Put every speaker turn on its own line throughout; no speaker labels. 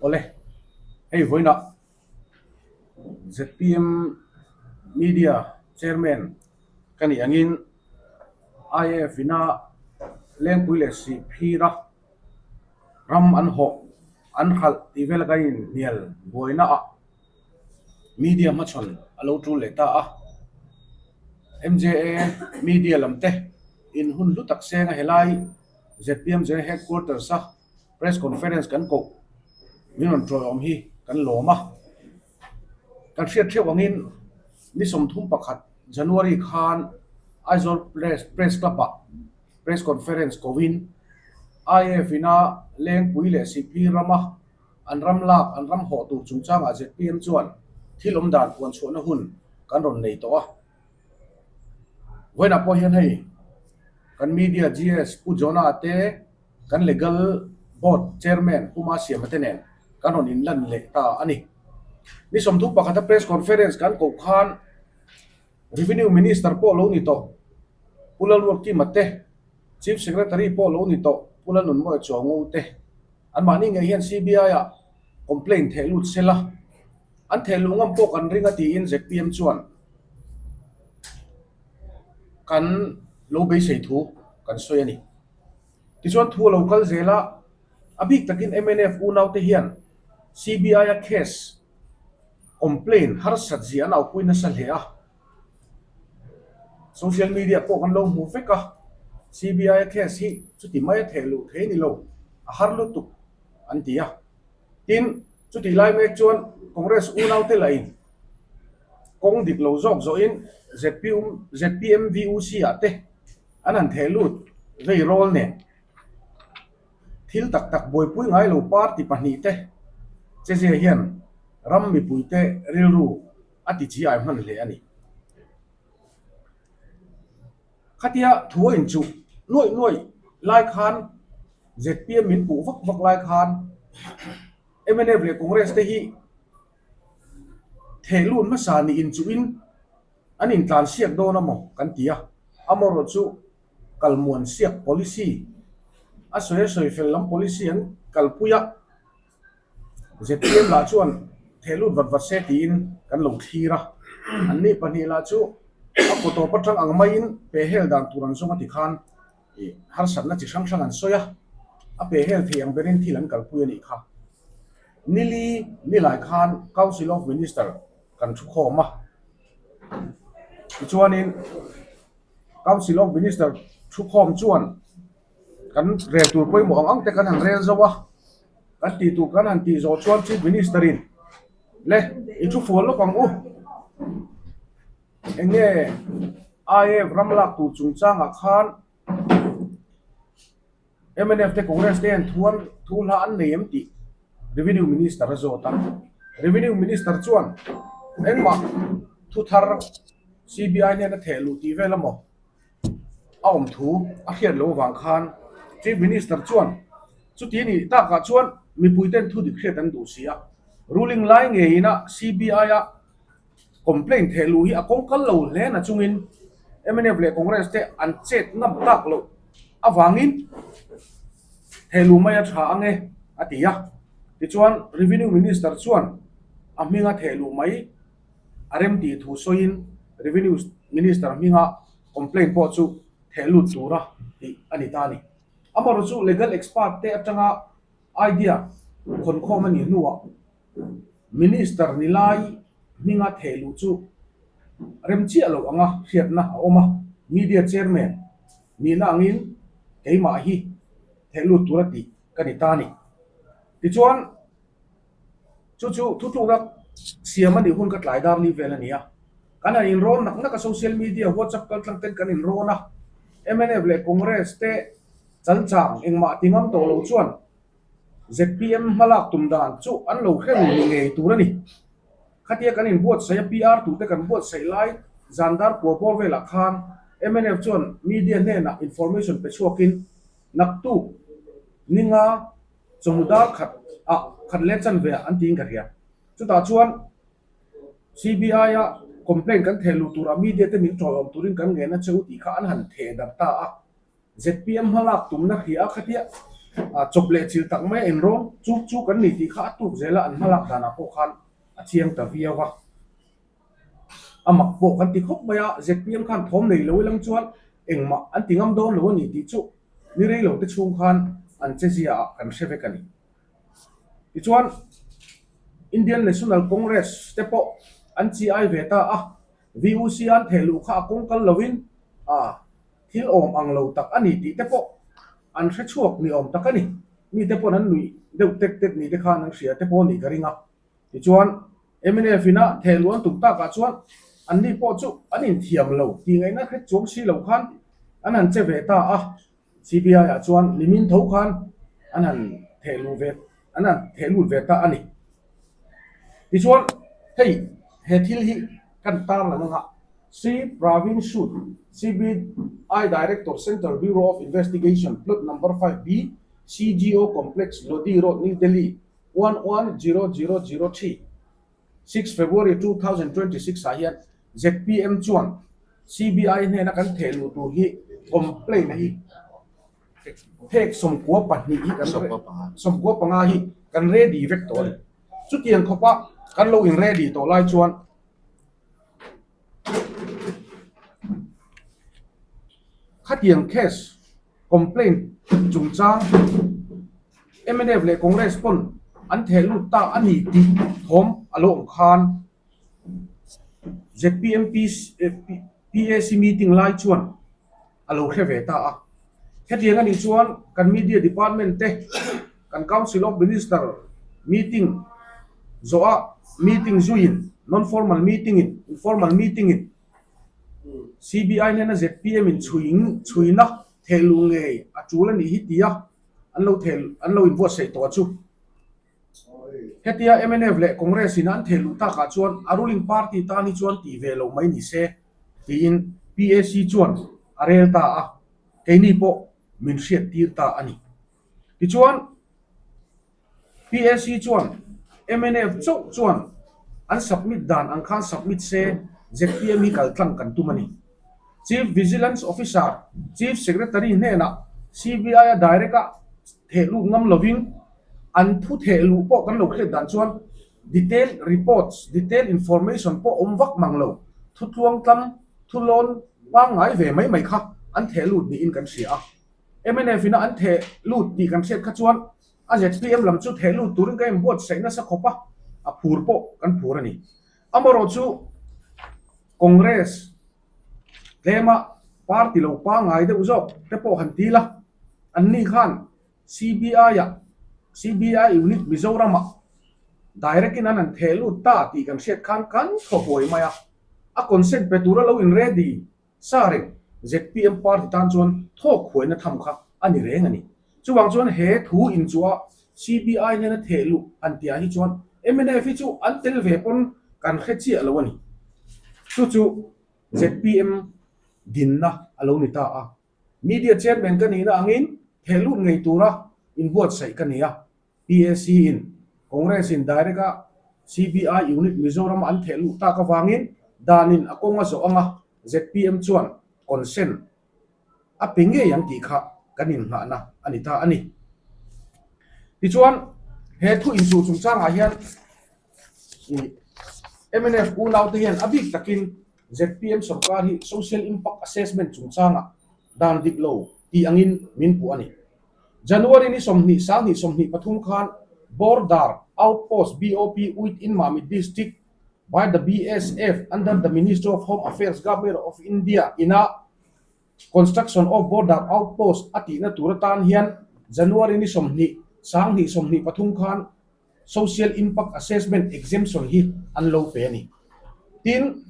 Awle, hei vawiinah zpm Media Chairman ka nih angin IAF ina Lengpui leh Sihphira ram an hawh an hralh tih vel ka inhnial buainaah Media hmachhawn a lo tul leh ta a. MJA Media lam te in hun hlu tak senga helai zpm General Headquarters a Press Conference kan koh min rawn tawiawm hi kan lawm a. Kan hriat theuh angin ni 31 January khan Aizawl Press Club ah Press Conference kohin IAF ina Lengpui leh Sihphir rama an ram lak an ram hawh tur chungchangah zpm chuan thil awm dan puan chhuahna hun kan rawn nei tawh a. Vawiinah pawh hian hei kan media GS Pu Jonah te kan Legal Board Chairman Pu Masiama te nen kan rawn inlan leh ta a ni. Ni 30 pakhata Press Conference kan koh khan Revenue Minister pawh lo ni tawh Pu Lalruatkima te, Chief Secretary pawh lo ni tawh Pu Lalnunmawia Chuango te anmahni ngei hian CBI-ah complaint theh lut sela an theh luh ngam pawh kan ring a tiin zpm chuan kan lo beisei thu kan sawi a ni. Tichuan thu a lo kal zel a, a bik takin mnf unaute hian CBI-a case complaint harsat zia an aupui nasa hle a. Social media pawh kan lo hmu vek a, CBI-a case hi chuti mai a theh luh thei ni lo, a har lutuk an ti a. Tin, chutih lai mek chuan Congress unaute lahin kawng dik lo zawk zawhin zpm VUC-ah te an han theh lut vei rawl nen thil tak tak buaipui ngai lo party pahnihte che zia hian ram mipuite rilru a ti chi ai hman hle a ni. Khatia thu a inchuh nuaih nuaih lai khan zpm min puh vak vak lai khan mnf leh Congress te hi theh lut hmasa nih inchuhin an intlan siak dawn a maw kan ti a, amaherawh chu kalmuan siak policy a sawi a sawi fel lam policy an kalpui a, zpm lah chuan theh lut vat vat se tiin kan lo thlir a, anni pahnih lah chu a kaw tawp atang ang maiin pehhel dan tur an zawng a ti khan ih harsatna chi hrang hrang an sawi a, a pehhel thei ang berin thil an kalpui a nih kha. Nili nilai khan Council of Minister kan thu khawm a, tichuanin Council of Minister thu khawm chuan kan rel tur pawimawh ang ang te kan han rel zo a, kan tih tur kan han tih zawh chuan Chief Minister in le i thu fual lawk ang u, eng nge IAF ram lak tur chungchangah khan Mnf te Congress te hian thu an thu hla an nei em tih Revenue Minister a zawt a. Revenue Minister chuan engmah thu thar CBI hnena theh luh tih vel emaw a awm thu a hriat loh avang khan Chief Minister chuan chuti nih takah chuan mipui ten thu dik hriat an duh si a. Ruling lai ngeiin a CBI a Complaint theh luh hi a kawng kal lo hle na chungin mnf leh Congress te an chet ngam tak loh avangin theh luh mai a tha ang e a ti a. Tichuan Revenue Minister chuan a hminga theh luh mai a rem tih thu sawiin Revenue Minister hminga complaint pawh chu theh lut tura tih a ni ta a ni. Amaherawhchu chu legal expert te atanga idea khawnkhawm a nih hnuah Minister ni lai hminga theh luh chu rem chiah loh anga hriatna a awm a, Media Chairman nihna angin keimah hi theh lut tura tih ka ni ta a ni. Tichuan, chu chu thutlukna siam a nih hun ka tlai dar li vel a ni a, kan han inrawn nak nak a, social media WhatsApp kaltlang ten kan inrawn a, mnf leh Congress te chalchang engmah ti ngam tawh lo chuan Zpm hmalak tum dan chu an lo hre ru ni ngei tur a ni. Khatia kan inbuatsaih a PR tute kan buatsaih lai zan dar kua bawr velah khan mnf chuan media hnenah information pe chhuakin naktuk ninga chawhnu dar khat ah khat leh chanve ah an tiin ka hria. Chutah chuan CBI a complaint kan theh luh turah media te min tawiawm turin kan ngen a che u tih kha an han theh darh ta a. Zpm hmalak tumna hria a khatia. chawp leh chilh tak mai a inrawn chuk chuk an ni tih kha a tuk zel a, an hmalak danah pawh khan a chiang ta viau a. A mak pawh kan ti khawp mai a, zpm khan thawm nei lo ilang chuan engmah an ti ngam dawn lo a ni tih chu ni rei lo te chhung khan an che zia ah kan hre vek a ni. Tichuan Indian National Congress te pawh an chi ai ve ta a, VUC an theh luh kha a kawng kal lovin a thil awm ang lo tak a ni tih te pawh an hre chhuak ni awm tak a ni. Mite pawn an nuih deuh tek tek ni te khan an hria te pawh a nih ka ring a. Tichuan, mnf ina thehluh an tum takah chuan anni pawh chu an inthiam lo tih ngaihna hret chuang si lo khan an han che ve ta a. CBI ah chuan nimin tho khan an han thehluh ve an han thehlut ve ta a ni. Tichuan, hei he thil hi kan tarlan anga Sri Praveen Sood, CBI Director, Central Bureau of Investigation, Plot Number 5B, CGO Complex, Lodi Road, New Delhi, 110003, 6 February 2026 ah hian zpm chuan CBI hnena kan theh luh tur hi complaint hi phek 92 hi kan 95 hi kan ready vek tawh a ni. Chutiang khawpa kan lo in ready tawh lai chuan khatiang case Complaint chungchang mnf leh Congress pawn an theh lut ta a ni tih thawm a lo awm khan zpm PAC meeting lai chuan a lo hre ve ta a. Hetiang a nih chuan kan media department te kan Council of Minister meeting zawhah meeting zuiin non-formal meeting in informal meeting in CBI hnena zpm in chhui chhuina thehluh ngei a tul a nih hi tia an lo theh an lo inbuatsaih tawh chu. Hetia mnf leh Congress in an thehluh takah chuan a ruling party tan hi chuan tih ve loh mai ni se tiin PAC chuan a rel ta a, keini pawh min hriattir ta a ni. Tichuan. PAC chuan mnf chauh chuan an submit dan ang khan submit se zpm hi kal tlang kan tum a ni. Chief Vigilance Officer, Chief Secretary hnenah CBI a direct a theh lut ngam lovin an thu theh luh pawh kan lo hriat dan chuan detail reports, detail information pawh awm vak mang lo, thu tluangtlam, thu lawn pangngai ve mai mai kha an theh lut niin kan hria a. Mnf ina an theh lut tih kan hriat kha chuan A zpm lam chu theh lut turin ka inbuatsaih nasa khawp a, a phur pawh kan phur a ni. Amarawh chu Congress tlema party lo pangngai deuh zawk te pawh han ti la, anni khan CBI-ah, CBI unit Mizoramah direct in an han theh lut ta tih kan hriat khan kan thaw huai mai a, a consent pe tura lo in ready sa reng zpm party tan chuan thawk huaina tham kha a ni reng a ni. Chuvang chuan he thu inchuah CBI hnena theh luh an tihah hi chuan mnf hi chu an tel ve pawn kan hre chiah lo a ni. Chu chu zpm dinna a lo ni ta a. Media chairman ka nihna angin theh lut ngei tura inbuatsaih ka ni a. PAC in Congress in direct a CBI unit Mizoram an theh luh tak avangin danin a kawng a zawh anga zpm chuan consent a pe ngei ang tih kha kan innghahna a ni ta a ni. Tichuan, he thu inchuh chungchangah hian mnf unaute hian a bik takin zpm sorkar hi Social Impact Assessment chungchangah dan dik lo tih angin min puh a ni. January ni 20 sang 23 khan Border Outpost BOP within Mamit District by the BSF under the Ministry of Home Affairs Government of India ina Construction of Border Outpost a tihna tur atan hian January ni 20 sang 23 khan Social Impact Assessment Exemption hi an lo pe a ni. Tin,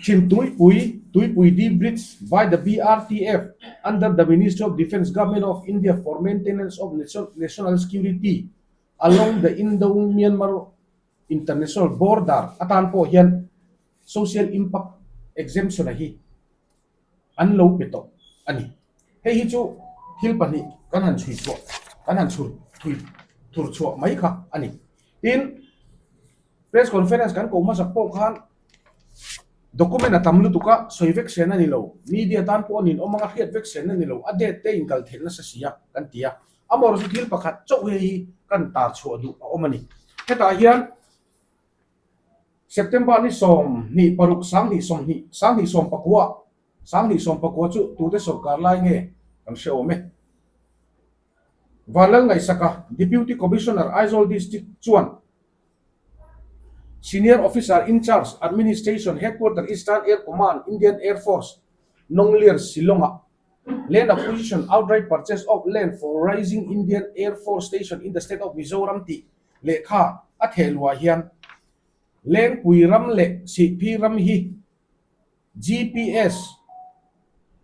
Chhim Tuipui, Tuipui D Bridge by the BRTF under the Ministry of Defence Government of India for Maintenance of National Security along the Indo-Myanmar International Border atan pawh hian Social Impact Exemption-a hi an lo pe tawh a ni. Hei hi chu thil pahnih kan han chhui chhuah, kan han chhur thui thur chhuah mai kha a ni. Tin, Press Conference kan koh hmasak pawh khan. Document a tam lutuk a, sawi vek sen a ni lo. Media tan pawh a ninawm anga hriat vek sen a ni lo, a date te inkal theih nasa si a, kan ti a. Amawr chu thil pakhat chauh hei hi kan tar chhuah duh a awm a ni. Hetah hian September ni 26 20 2019 2019 chu tute sawrkar lai nge kan hre awm e. Vanlal Ngaihsaka, Deputy Commissioner, Aizawl District chuan Senior Officer in Charge, Administration, Headquarter Eastern Air Command, Indian Air Force, Nonglier, Shillong-ah Land Acquisition Outright Purchase of Land for Raising Indian Air Force Station in the State of Mizoram tih lehkha a theh luah hian Lengpui ram leh Sihphi ram hi GPS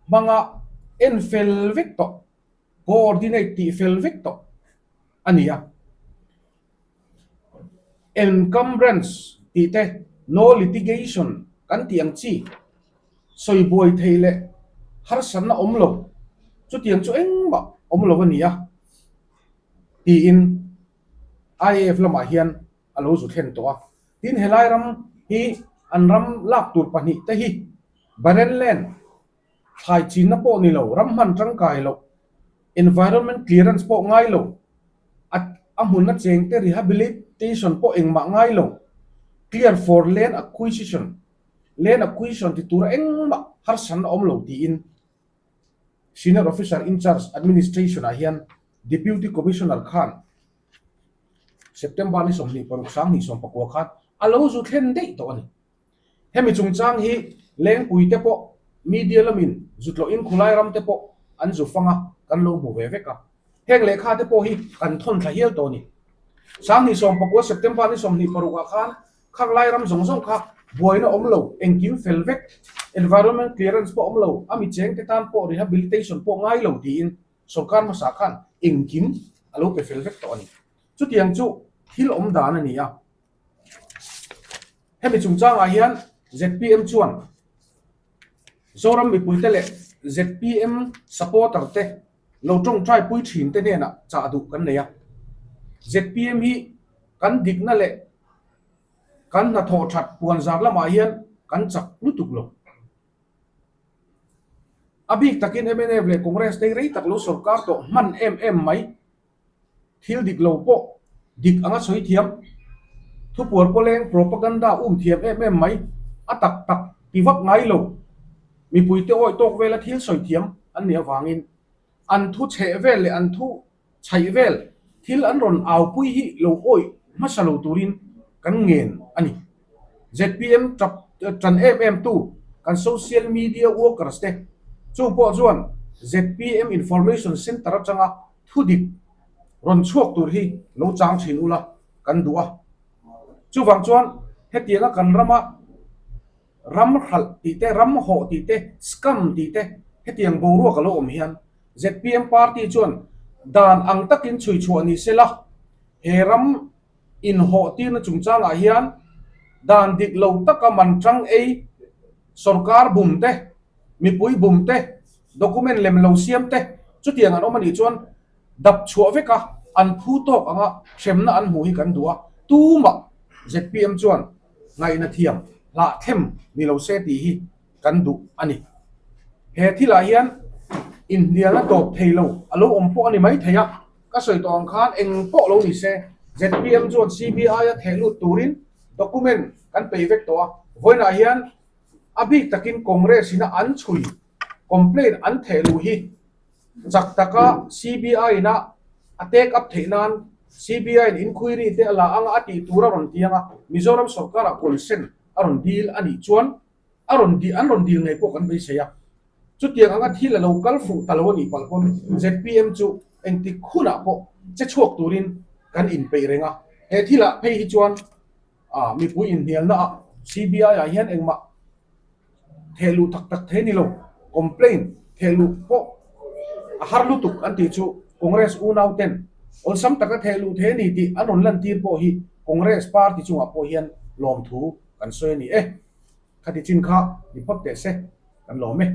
hmanga en fel vek tawh, coordinate tih fel vek tawh a ni a. Encumbrance tih te, no litigation kan tih ang chi, sawi buai theih leh harsatna awm lo, chutiang chu engmah awm lo a ni a, tiin IAF lamah hian a lo zu thlen tawh a. Tin, helai ram hi an ram lak tur pahnih te hi Barren Land, thlai chinna pawh ni lo, ram hman tangkai loh, environment clearance pawh ngai lo, a a hmunna chengte rehabilitation pawh engmah ngai lo, clear for land acquisition, land acquisition ti tura engmah harsatna awm lo tiin Senior Officer in Charge Administration ah hian Deputy Commissioner khan September ni 26 2019 khan a lo zu thlen daih tawh a ni. Hemi chungchang hi Lengpui te pawh media lamin zutlawhin khulai ram te pawh an zu fang a, kan lo hmu ve vek a. Heng lehkha te pawh hi kan thawn thla hial tawh a ni. 2019 September ni 26 ah khan khang lai ram zawng zawng kha buaina awm lo, engkim fel vek, environment clearance pawh awm lo, a mi cheng te tan pawh rehabilitation pawh ngai lo tiin sorkar hmasa khan engkim a lo pe fel vek tawh a ni. Chutiang chu thil awm dan a ni a. Hemi chungchangah hian zpm chuan Zoram mipuite leh zpm supporter te lo tawngtai pui thin te hnenah chah duh kan nei a. Zpm hi kan dikna leh kan hnathawh that puanzar lamah hian kan chak lutuk lo. A bik takin mnf leh Congress te rei tak lo sorkar tawh hman em em mai. Thil dik lo pawh dik anga sawi thiam, thupuar pawleng propaganda um thiam em em mai, a tak tak ti vak ngai lo, mipuite awi tawk vela thil sawi thiam an nih avangin an thu chheh vel leh an thu chhaih vel thil an rawn aupui hi lo awi hmasa lo turin kan ngen a ni. Zpm tap tan em em tu kan social media workers te chu pawh chuan zpm information centre atanga thu dik rawn chhuak tur hi lo chang thin ula kan duh a. Chuvang chuan hetianga kan rama ram hralh tih te, ram hawh tih te, scam tih te hetiang boruak a lo awm hian zpm party chuan dan ang takin chhui chhuah ni se la, he ram inhawh tirna chungchangah hian dan dik lo taka man tang ei, sorkar bum te, mipui bum te, document lem lo siam te chutiang an awm a nih chuan dap chhuah vek a, an phu tawk anga hremna an hmuh hi kan duh a, tumah zpm chuan ngaihna thiam hlah them ni lo se tih hi kan duh a ni. He thilah hian inhnialna tawp thei lo a lo awm pawh a ni mai thei a, ka sawi tawh ang khan eng pawh lo ni se zpm chuan CBI a theh lut turin document kan peih vek tawh a, vawiinah hian A bik takin Congress ina an chhui, complaint an theh luh hi chak taka CBI ina a take up theih nan CBI in inquiry te a la anga a tih tur a rawn ti anga Mizoram sorkar ah consent a rawn dil a nih chuan a rawn dil an rawn dil ngei pawh kan beisei a. Chutiang anga thil a lo kal fuh ta lo a nih palh pawn zpm chu engtik hunah pawh che chhuak turin kan inpeih reng a. He thilah phei hi chuan A mipui inhnialna ah CBI ah hian engmah theh luh tak tak thei ni lo, complaint theh luh pawh a har lutuk an tih chu Congress unau ten awlsam taka theh luh thei a ni tih an rawn lantir pawh hi Congress party chungah pawh hian lawmthu kan sawi a ni e. Khati chin kha ni phawt teh se kan lawm e.